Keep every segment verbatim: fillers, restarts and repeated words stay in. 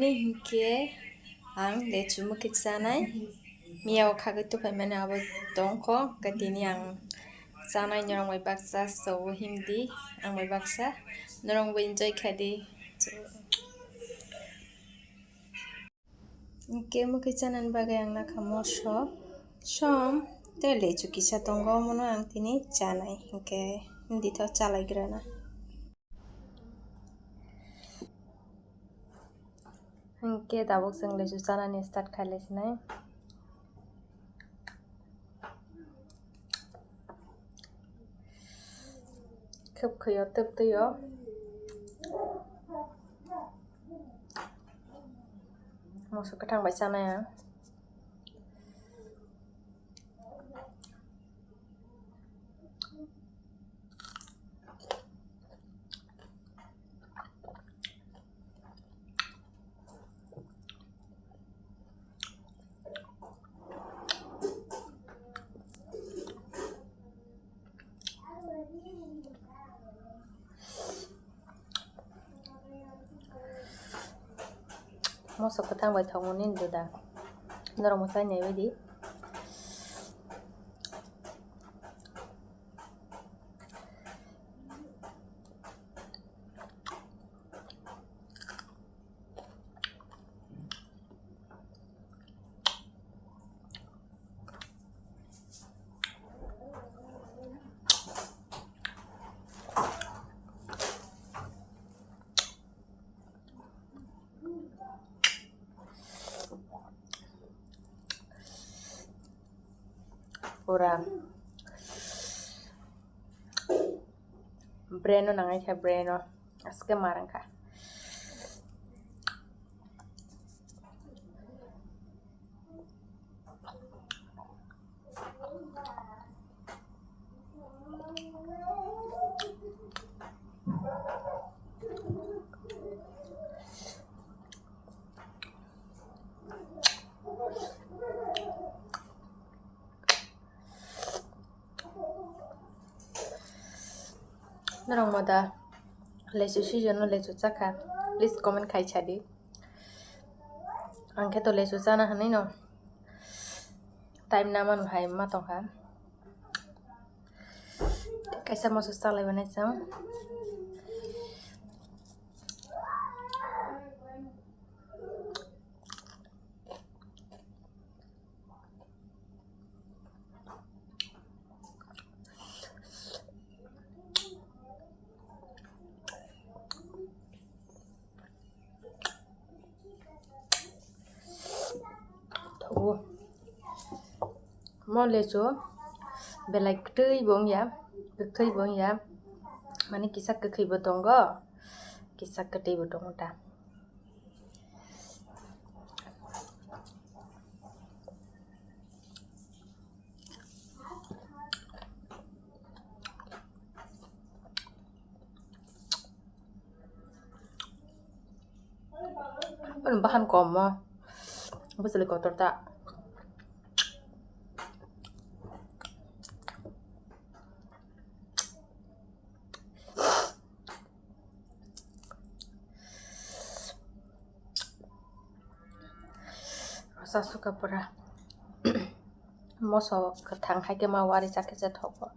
Hinkhe ang lechu mukhe chanai. Miya o khagwi tuphaimani abo tongkho, hwnkhe tini ang chanai norok bai baksa, so himdi ang bai baksa, norok bo enjoy khaidi. Hinkhe mukhe chanani bagwi ang nakha moso, som tei lechu kisa tongo, omono ang tini chanai, hinkhe himdi tho chalaigrana. Hinkhe tabuk chwng lechu chanani start khailaisinai. Khwp khwio twk twio. Moso kwthang bai chanai ang. Moso kwthang bai thangmani duda. Norok mwsai naiwi di. Pura brain o nangai kha, brain o aske marang kha. Norok moda lechu season o lechu chakha, please comment khai sadi. Ang khe to lechu chana hinwi no time na mano hai ma tongkha. Kaisa moso chalai mani chwng. Thogo. Mo lechu belai kwtwi bo wngya, kwtwi bo wngya. Mani kisa kwkhwi bo tongo, kisa kwtwi bo tongo ta. Ano bahan kom mo. Bwswli kotor ta. Rosa suka pura. Moso kwthang hai khe ma wari chakhe se thogo.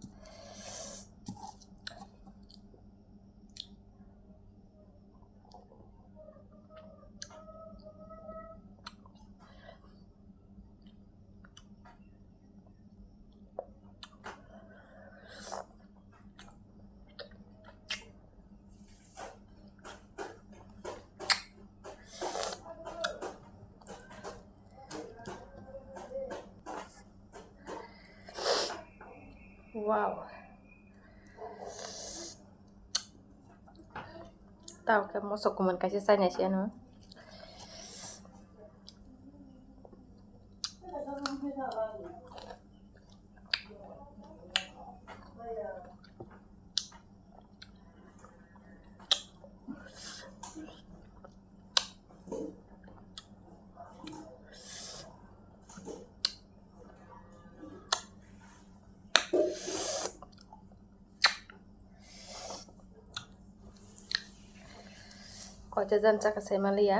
Wow. Tao khe moso kumun kaisa chainai se ano. Koita jan chakha sai manliya.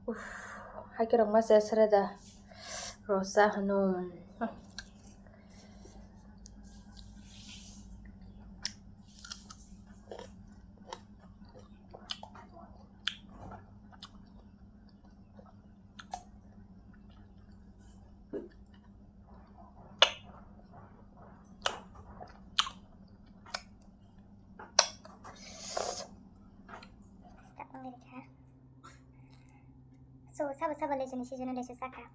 Uff, hai kwrwngma se sere da. Rosa hwnwi. So, sabo sabo lesu ni season lesu saka.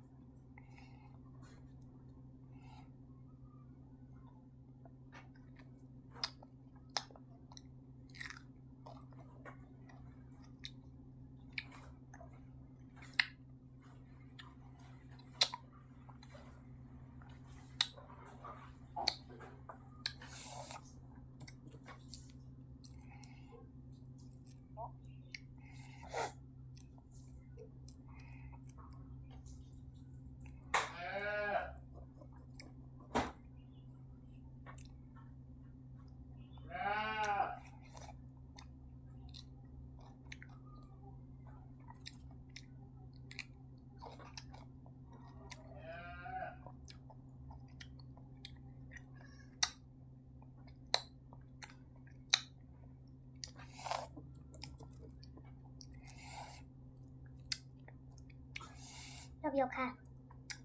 Love you kha.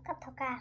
Kap thoka.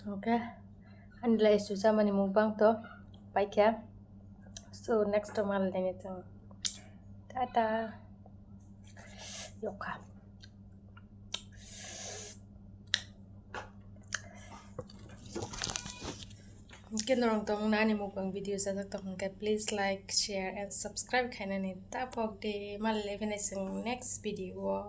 Okay, ani lai su chamani mukbang to paikha. So next time malai nai chwng. Tata. Yokha. Hwnkhe norok tongmani ani mukbang video sajak tong hwnkhe please like, share and subscribe khainani ta pok de. Malai phai nai chwng next video o.